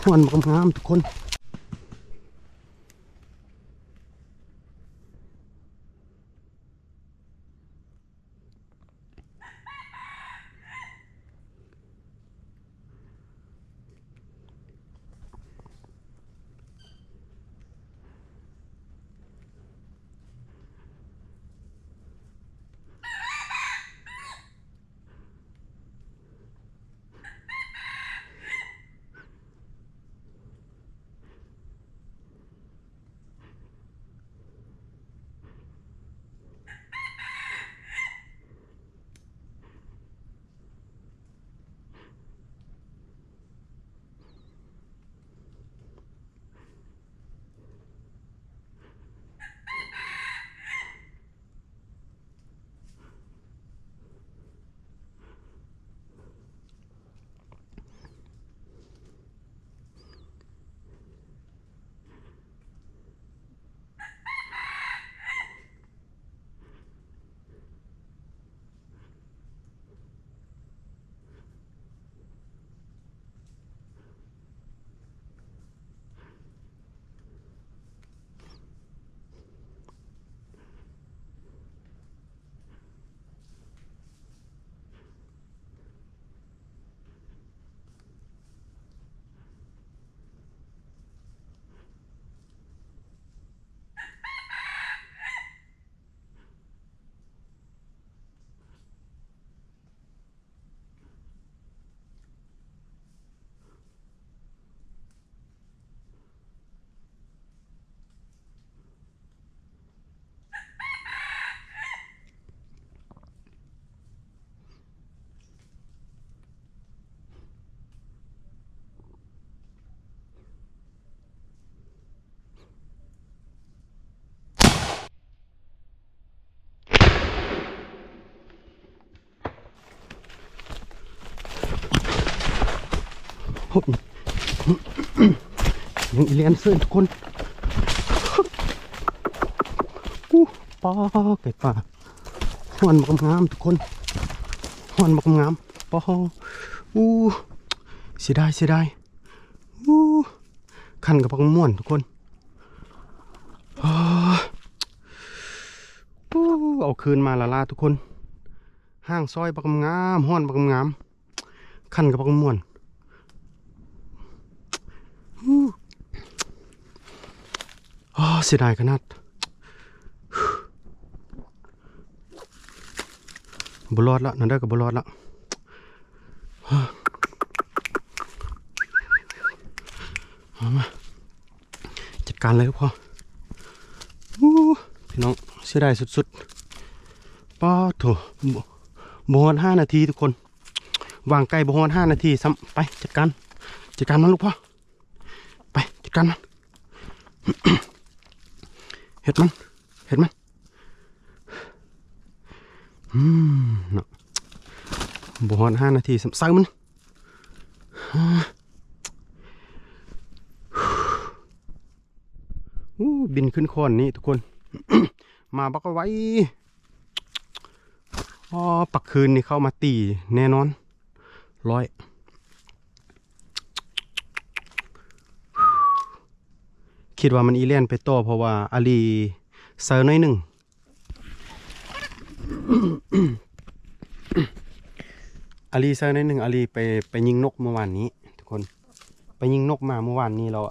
ຮ້ອນບັກງາມທຸກຄົນ. ໂອ້ຍ ຍັງອີແລ່ນເສີຍທຸກຄົນ. ອູ້ ປາ ໄກ່ປ່າ ຮ້ອນບັກງາມທຸກຄົນ ຮ້ອນບັກງາມ. ປາ ອູ້ ເສຍດາຍ ເສຍດາຍ. ອູ້ ຄັນກັບບັກມ່ວນທຸກຄົນ. ໂອ້ຍ ປູ້ ເອົາຄືນມາລະລາທຸກຄົນ. ຮ່າງຊອຍບັກງາມ ຮ້ອນບັກງາມ ຄັນກັບບັກມ່ວນ. ອູ້ ໂອ້ ເສຍດາຍຂະໜາດ. ບໍ່ລອດລະ ແນວໃດກໍບໍ່ລອດລະ. ເອົາມາ ຈັດການເລີຍພໍ່. ອູ້ ພີ່ນ້ອງ ເສຍດາຍສຸດໆ. ປາໂທ້ ບໍ່ ບໍ່ຮອດຫ້ານາທີທຸກຄົນ ວາງໄກ່ບໍ່ຮອດຫ້ານາທີຊ້ຳ. ໄປ ຈັດການ ຈັດການມັນລູກພໍ່. ໄປ ຈັດການມັນ ເຮັດມັນ ເຮັດມັນ. ອືມ ເນາະ ບໍ່ຮອດຫ້ານາທີຊ້ຳ ໃສ່ມັນ. ອູ້ ບິນຂຶ້ນຄ້ອນນີ້ທຸກຄົນ ມາບັກໄວ. ອໍ ປັກຄືນນີ້ເຂົ້າມາຕີແນ່ນອນ ຮ້ອຍ. ຄິດວ່າມັນອີແລ່ນໄປຕໍ່ ເພາະວ່າອາລີເຊີໜ້ອຍໜຶ່ງ ອາລີເຊີໜ້ອຍໜຶ່ງ. ອາລີໄປ ໄປຍິງນົກມື້ວານນີ້ທຸກຄົນ ໄປຍິງນົກມາມື້ວານນີ້ແລ້ວ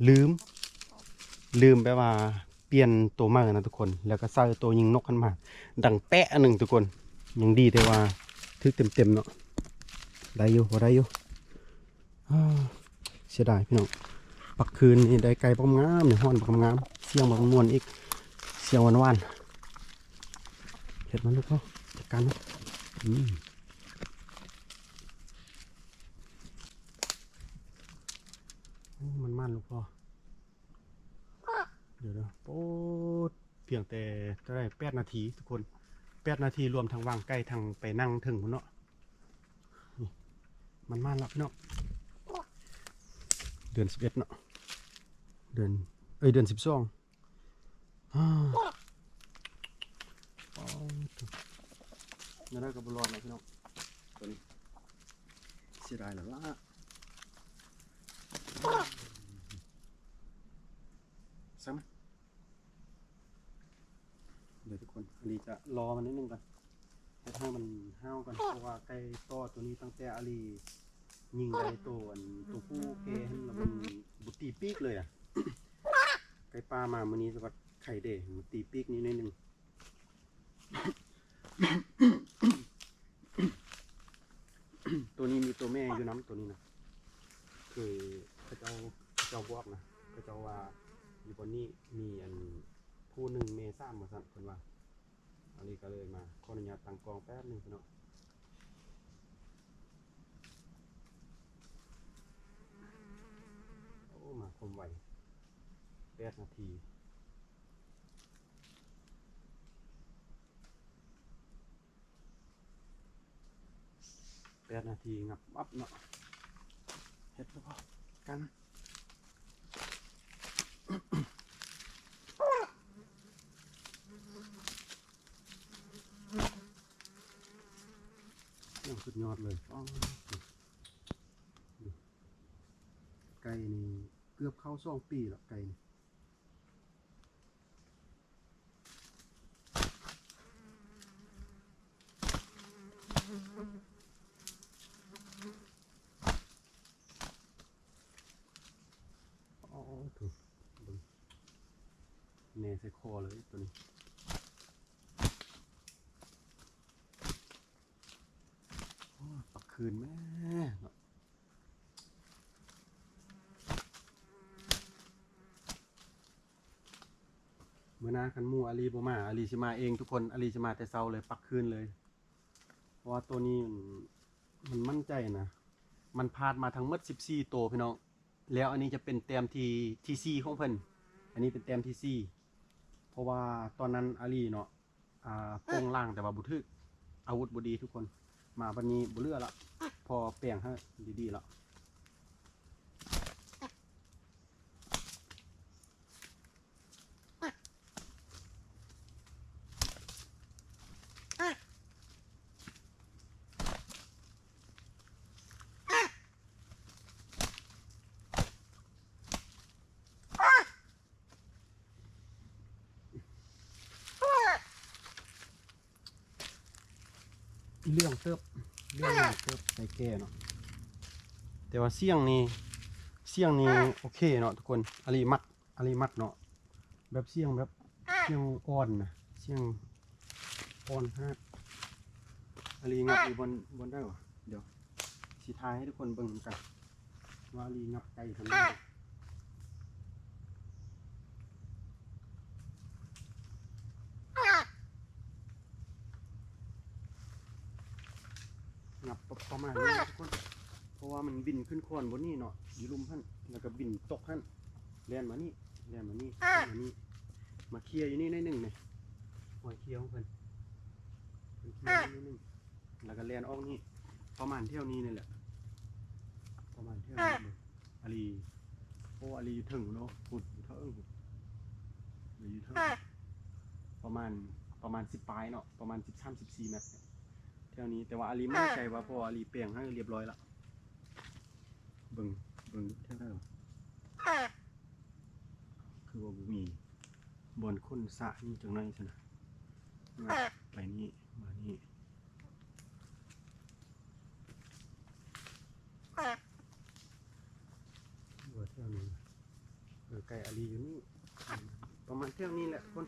ລືມ ລືມແບບວ່າ ປ່ຽນໂຕໃໝ່ນະທຸກຄົນ ແລ້ວກໍໃສ່ໂຕຍິງນົກຫັ້ນມາ ດັງແປະອັນໜຶ່ງທຸກຄົນ. ຍັງດີແຕ່ວ່າຖືກເຕັມໆເນາະ ໄດ້ຢູ່ ພໍໄດ້ຢູ່. ອາ ເສຍດາຍພີ່ນ້ອງ ປັກຄືນນີ້ໄດ້ໄກ່ບັກງາມ ຮ້ອນບັກງາມ ສຽງບັກມ່ວນອີກ ສຽງຫວານໆ. ເຮັດມັນລູກເຮົາ ຈັດການມັນ. ອືມ ໂອ້ ມັນໝານລູກພໍ່. ດຽວໆ ໂອ້ ພຽງແຕ່ເທົ່າໃດ ແປດນາທີທຸກຄົນ ແປດນາທີ ລວມທັງວາງໄກ່ ທັງໄປນັ່ງເທິງພຸ້ນເນາະ. ນີ້ ມັນມາແລ້ວພີ່ນ້ອງ ເດືອນສິບເອັດເນາະ ເດືອນ ເອີຍ ເດືອນສິບສອງ. ອາ ປາດໂທ້ ແນວໃດກໍບໍ່ລອດແລ້ວພີ່ນ້ອງ ຕົວນີ້ ເສຍດາຍແລ້ວລະ. ອາລີຈະລໍມັນໜ້ອຍໜຶ່ງກ່ອນ ເຮັດໃຫ້ມັນຫ້າວກ່ອນ ເພາະວ່າໄກ່ຕໍ່ໂຕນີ້ ຕັ້ງແຕ່ອາລີຍິງໄດ້ໂຕອັນ ໂຕຜູ້ແກ່ຫັ້ນ ແລ້ວມັນບໍ່ຕີປີກເລີຍອະ. ໄກ່ປ່າມາມື້ນີ້ ສະບັດໄຂ່ເດ ມັນຕີປີກນີ້ໜ້ອຍໜຶ່ງ. ໂຕນີ້ມີໂຕແມ່ຢູ່ນຳ ໂຕນີ້ນະ ຄືເຂົາເຈົ້າ ເຂົາເຈົ້າບອກນະ ເຂົາເຈົ້າວ່າຢູ່ບ່ອນນີ້ມີອັນ ຜູ້ໜຶ່ງແມ່ສາມ ວ່າຊັ້ນ ເພິ່ນວ່າ. ອັນນີ້ກໍເລີຍມາ ຂໍອະນຸຍາດຕັ້ງກ້ອງແປັບໜຶ່ງພີ່ນ້ອງ. ໂອ້ ມາຄວາມໄວ ແປດນາທີ. ແປດນາທີ ງັບປັບເນາະ ເຮັດແລ້ວກໍກັນ ໂອ້ ສຸດຍອດເລີຍ. ອໍ ໄກ່ນີ້ເກືອບເຂົ້າສອງປີແລ້ວ ໄກ່ນີ້. ອໍ ໂທ້ ເບິ່ງ ແນໃສ່ຄໍເລີຍໂຕນີ້. ໂອ້ ປັກຄືນແມ້ເນາະ. ມື້ໜ້າຄັນໝູ່ອາລີບໍ່ມາ ອາລີຊິມາເອງທຸກຄົນ ອາລີຊິມາແຕ່ເຊົ້າເລີຍ ປັກຄືນເລີຍ ເພາະວ່າໂຕນີ້ມັນ ມັນໝັ້ນໃຈນະ ມັນພາດມາທັງໝົດສິບສີ່ໂຕພີ່ນ້ອງ ແລ້ວອັນນີ້ຈະເປັນແຕ້ມທີ ທີສີ່ຂອງເພິ່ນ ອັນນີ້ເປັນແຕ້ມທີສີ່ ເພາະວ່າຕອນນັ້ນອາລີເນາະ ອ່າ ໂປ່ງລ່າງແຕ່ວ່າບໍ່ຖືກ ອາວຸດບໍ່ດີທຸກຄົນ ມາບັດນີ້ບໍ່ເຫຼືອລະ ພໍແປງໃຫ້ດີໆລະ. ເຫຼືອງເຕີບ ເຫຼືອງເຕີບ ໄກ່ແກ່ເນາະ ແຕ່ວ່າສຽງນີ້ ສຽງນີ້ໂອເຄເນາະທຸກຄົນ ອາລີມັກ ອາລີມັກເນາະ ແບບສຽງແບບ ສຽງອ່ອນນະ ສຽງອ່ອນຮາກ. ອາລີງັບຢູ່ບ່ອນ ບ່ອນໃດຫວາ? ດຽວຊິຖ່າຍໃຫ້ທຸກຄົນເບິ່ງນຳກັນວ່າອາລີງັບໄກ່ສ່ຳໃດ. ງັບປະມານນີ້ນະທຸກຄົນ ເພາະວ່າມັນບິນຂຶ້ນຄອນບ່ອນນີ້ເນາະ ຢູ່ລຸ່ມຫັ້ນ ແລ້ວກໍບິນຕົກຫັ້ນ ແລ່ນມານີ້ ແລ່ນມານີ້ ແລ່ນມານີ້ ມາເຄຍຢູ່ນີ້ໜ້ອຍໜຶ່ງນີ້ ຮອຍເຄຍຂອງເພິ່ນ ເພິ່ນເຄຍຢູ່ນີ້ໜ້ອຍໜຶ່ງ ແລ້ວກໍແລ່ນອອກນີ້ ປະມານແຖວນີ້ນີ້ແຫຼະ ປະມານແຖວນີ້. ອາລີ ໂອ້ ອາລີຢູ່ເທິງພຸ້ນເນາະ ພຸ້ນຢູ່ເທິງພຸ້ນ ຢູ່ເທິງ ປະມານ ປະມານສິບປາຍເນາະ ປະມານສິບສາມ ສິບສີ່ແມັດ ແຖວນີ້ ແຕ່ວ່າອາລີໝັ້ນໃຈວ່າ ເພາະວ່າອາລີແປງໃຫ້ຮຽບຮ້ອຍລະ. ເບິ່ງ ເບິ່ງແຖວໃດຫວາ? ຄືວ່າບໍ່ມີບ່ອນຂົນສະນີ້ຈັກໜ້ອຍຊັ້ນນະ ໄປນີ້ມານີ້. ວ່າແຖວນີ້ ເອີ ໄກ່ອາລີຢູ່ນີ້ ປະມານແຖວນີ້ແຫຼະທຸກຄົນ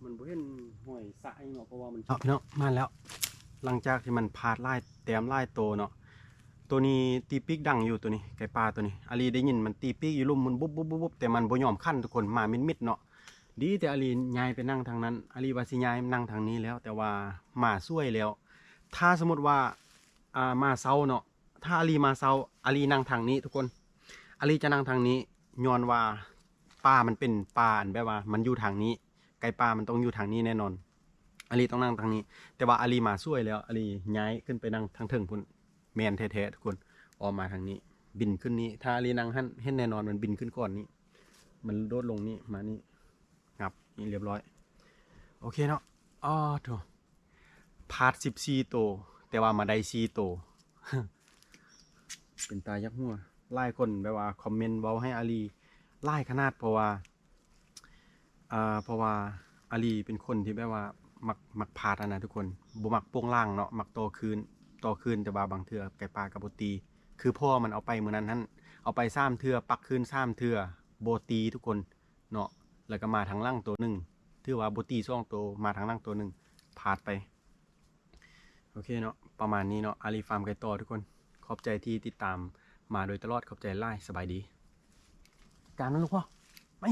ມັນບໍ່ເຫັນຮອຍສະອີ່ຫຍັງເນາະ ເພາະວ່າມັນ ເນາະ ພີ່ນ້ອງ ມາແລ້ວ ຫຼັງຈາກທີ່ມັນພາດຫຼາຍແຕ້ມຫຼາຍໂຕເນາະ ໂຕນີ້ຕີປີກດັງຢູ່ ໂຕນີ້ ໄກ່ປ່າໂຕນີ້ ອາລີໄດ້ຍິນມັນຕີປີກຢູ່ລຸ່ມ ມັນບຸບໆໆ ແຕ່ມັນບໍ່ຍອມຂັນທຸກຄົນ ມາມິດໆເນາະ. ດີແຕ່ອາລີຍ້າຍໄປນັ່ງທາງນັ້ນ ອາລີວ່າຊິຍ້າຍມານັ່ງທາງນີ້ແລ້ວ ແຕ່ວ່າໝາສວຍແລ້ວ ຖ້າສົມມຸດວ່າ ອ່າ ໝາເຊົາເນາະ ຖ້າອາລີໝາເຊົາ ອາລີນັ່ງທາງນີ້ທຸກຄົນ ອາລີຈະນັ່ງທາງນີ້ ຍ້ອນວ່າປ່າມັນເປັນປ່າ ອັນແບບວ່າມັນຢູ່ທາງນີ້ ໄກ່ປ່າມັນຕ້ອງຢູ່ທາງນີ້ແນ່ນອນ ອາລີຕ້ອງນັ່ງທາງນີ້ ແຕ່ວ່າອາລີໝາສວຍແລ້ວ ອາລີຍ້າຍຂຶ້ນໄປນັ່ງທາງເທິງພຸ້ນ ແມ່ນແທ້ໆທຸກຄົນ ອອກມາທາງນີ້ ບິນຂຶ້ນນີ້ ຖ້າອາລີນັ່ງຫັ້ນ ເຫັນແນ່ນອນມັນບິນຂຶ້ນກ້ອນນີ້ ມັນໂດດລົງນີ້ ມານີ້ ຫຍັບນີ້ ຮຽບຮ້ອຍ ໂອເຄເນາະ. ອໍ ໂທ້ ພາດສິບສີ່ໂຕ ແຕ່ວ່າມາໄດ້ສີ່ໂຕ ເປັນຕາຢາກຫົວ. ຫຼາຍຄົນແບບວ່າຄອມເມັນເວົ້າໃຫ້ອາລີຫຼາຍຂະໜາດ ເພາະວ່າ ອ່າ ເພາະວ່າ ອາລີເປັນຄົນທີ່ແບບວ່າມັກ ມັກພາດຫັ້ນນະທຸກຄົນ ບໍ່ມັກໂປ່ງລ່າງເນາະ ມັກຕໍ່ຄືນ ຕໍ່ຄືນ ແຕ່ວ່າບາງເທື່ອໄກ່ປ່າກໍບໍ່ຕີ ຄືພໍ່ມັນເອົາໄປມື້ນັ້ນຫັ້ນ ເອົາໄປສາມເທື່ອ ປັກຄືນສາມເທື່ອ ບໍ່ຕີທຸກຄົນເນາະ ແລ້ວກໍມາທາງຫຼັງໂຕໜຶ່ງ ຖືວ່າບໍ່ຕີສອງໂຕ ມາທາງຫຼັງໂຕໜຶ່ງ ພາດໄປ. ໂອເຄເນາະ ປະມານນີ້ເນາະ ອາລີຟາມໄກ່ຕໍ່ທຸກຄົນ ຂອບໃຈທີ່ຕິດຕາມມາໂດຍຕະຫຼອດ ຂອບໃຈຫຼາຍ ສະບາຍດີ. ຈັດການມັນລູກພໍ່ ໄປ.